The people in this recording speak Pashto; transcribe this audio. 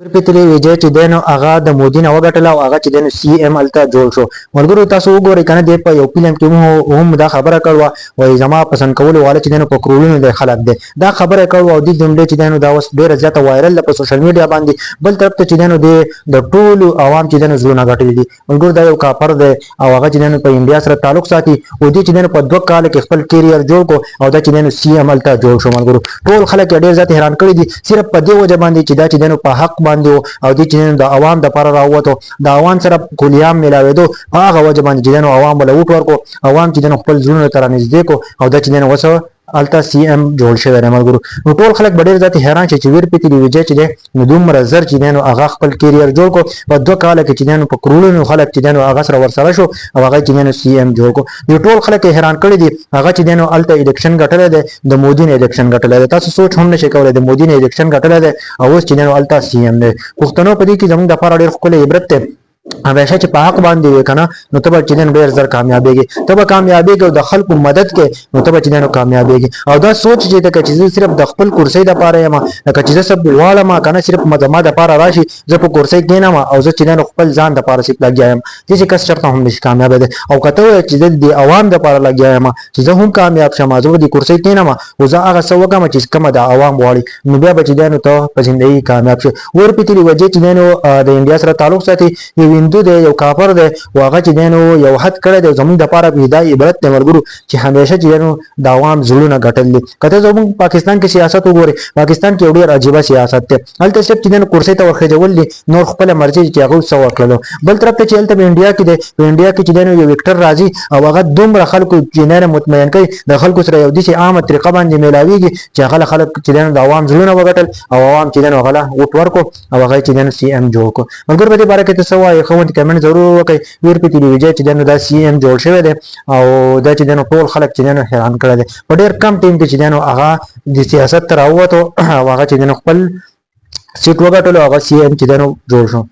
ورپتلی ویجی چې دی نو هغه د مودي نه وګټله او هغه چې دی نو سی ایم هلته جوړ شو. ملګرو، تاسو وګورئ کنه، دی په یو فلم کې هم دا خبره کړوه، وایي زما پسند کولو والا چې دی نو په کروړونو دی خلک دی. دا خبره کړوه او دې جملې چې دی نو دا اوس ډېره زیاته وایرل ده په سوشل میډیا باندې. بل طرف ته چې دی نو دی د ټولو عوام چې دی نو زړونه ګټلي دي. ملګرو، دا یو کاپر دی او هغه چې دی نو په انډیا سره تعلق ساتي او دی چې دی نو په 2 کال کې خپل کیریئر جوړ کو او دا چې دی نو سی ایم هلته جوړ شو. ملګرو، ټول خلک یې ډېر زیات حیران کړي دي، صرف په دې وجه باندې چې دا چې دی نو په حق باندې او دی چې دی نو د عوام د پاره راووتو، د عوام سره کلیام ملاوېدو. په هغه وجه باندې چې دی نو عوام وله ووټ ورکو، عوام چې دی نو خپل زړونو ته رانږدې کو او دا چې دی نو اوس هلته سی ایم جوړ شوی دی. ملګرو، نو ټول خلک به ډېر زیات حیران شي چې ویر پتلی وجه چې دی نو دومره زر چې دی نو هغه خپل کیریئر جوړ کو، په 2 کاله کې چې دی نو په کروړونو خلک چې دی نو هغه سره ورسره شو او هغه چې دی نو سی ایم جوړ کو. نو ټول خلک یې حیران کړي دي. هغه چې دی نو هلته الیکشن ګټلی دی، د مودي نه الیکشن ګټلی دی. تاسو سوچ هم نشئ کولی، د مودي نه الیکشن ګټلی دی او اوس چې دی نو هلته سی ایم دی. پښتنو، په دې کې زموږ دپاره ډېر ښکلی عبرت دی. همیشه چې په حق باندې وې کنه، نو ته به چې دین ډېر زر کامیابېږي، ته به کامیابېږي او د خلکو مدد کې، نو ته به چې دین کامیابېږي. او دا سوچ چې ته چې زه صرف د خپل کرسۍ د پاره یم، لکه چې زه سب غواړم کنه، صرف زما د پاره راشي، زه په کرسۍ کېنم او زه چې دین خپل ځان د پاره صرف لګیا یم، چې کس چرته هم نشي کامیاب دی. او کته وایې چې زه د عوام د پاره لګیا یم، چې زه هم کامیاب شم، زه د کرسۍ کېنم او زه هغه څه وکم چې کومه د عوام غواړي، نو بیا به چې دی نو ته په زندګي کامیاب شې. ورپتلی وجه چې دی نو د انډیا سره تعلق ساتي، یو هندو دی، یو کافر دی، او هغه چې دی نو یو حد کړی دی. زموږ دپاره به دا عبرت دی ملګرو، چې همیشه چې دی نو د عوام زړونه ګټل دي. که ته زموږ پاکستان کې سیاست وګورې، پاکستان کې یو ډېر عجیبه سیاست دی. هلته صرف چې دی نو کرسۍ ته ورخېژول دي، نور خپله مرضي چې هغه څه وکړلو. بل طرف ته چې هلته په انډیا کې دی، په انډیا کې چې دی نو یو اکټر راځي او هغه دومره خلکو چې دی نو مطمئن کوي، د خلکو سره یو داسې عامه طریقه باندې میلاویږي چې هغه خلک چې دی نو د عوام زړونه وګټل او عوام چې دی نو هغه له ووټ ورکو او هغه چې دی نو سی ایم جوړ کو. ملګرو، په دې باره کې ته څه وایې؟ ښه غوندې کمنټ ضرور وکړئ. ویر په ټي وي چې دی نو دا سی ایم جوړ شوی دی او دا چې دی نو ټول خلک چې دی نو حیران کړی دی. په ډېر کم ټیم کې چې دی نو هغه د سیاست ته راووتو او هغه چې دی نو خپل سیټ وګټلو، هغه سی ایم چې دی نو جوړ شو.